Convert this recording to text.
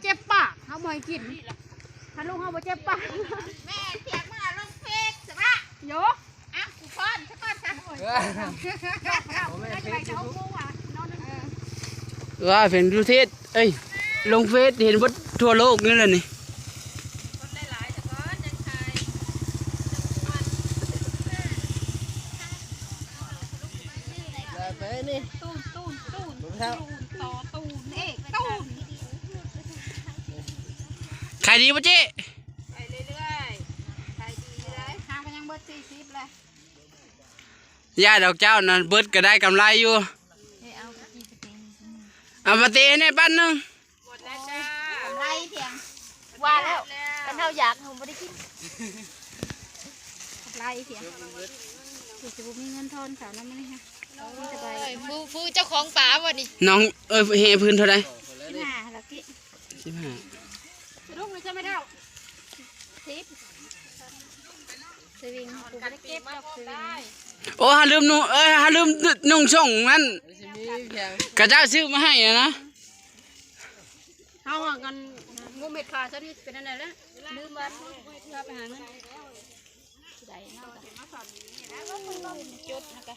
ເຈັບປາກ ເຮົາບໍ່ໃຫ້ກິນ ຖ້າລູກເຮົາບໍ່ເຈັບປາກ. ແມ່ ເຖຍມາລົງເຟສຊະບະ ໂຢ ອ່ະ ກູຟ້ອນຊະກ່ອນຊະ. ເອີ ວ່າເປັນ YouTube ເອີຍ ລົງເຟສເຫັນເບິດທົ່ວໂລກນີ້ແຫຼະນີ້. ໄປນີ້ ຕູນ ຕູນ ຕູນ ເອີ ຕູນ ຂາຍດີບໍ່ເຈ້? ໄປເລື້ອຍໆ ຂາຍດີເລື້ອຍ ຫາກໍຍັງເບິດສີ່ສິບແຫຼະ. ຢ່າດອກເຈົ້ານັ້ນ ເບິດກໍໄດ້ກຳໄລຢູ່. ເອີ ເອົາປາເຕ ເອົາປາເຕໃຫ້ແດ່ປັ້ນໜຶ່ງ. ໝົດແລ້ວຈ້າ ກຳໄລພຽງ ວ່າແລ້ວ ຄັນເຮົາຢາກເຮົາບໍ່ໄດ້ກິນ ກຳໄລພຽງ. ຄືຊິບໍ່ມີເງິນທອນເຂົານຳມື້ນີ້ຮະ ມີແຕ່ໃບ. ເອີຍ ຜູ້ ຜູ້ເຈົ້າຂອງປາບໍ່ນີ້ ນ້ອງ ເອີຍ ເຮພື້ນເທົ່າໃດ? ສິບຫ້າ ລະກິ ສິບຫ້າ ສະດຸ້ງເລີຍຈ້າແມ່ເຖົ້າ. ສິບ ສະວິງ ກູບໍ່ໄດ້ເກັບດອກສະວິງ. ໂອ້ ຫາລືມນຸ່ງ ເອີຍ ຫາລືມນຸ່ງສົ້ງນັ້ນ ຂະເຈົ້າຊື້ມາໃຫ້ຫັ້ນນະ. ເຮົາຫາກັນງຸ້ມເຮັດຂາຊະນີ້ເປັນອັນໃດແລ້ວ ລືມວ່າພາໄປຫາເງິນ. ຈົດນະກະ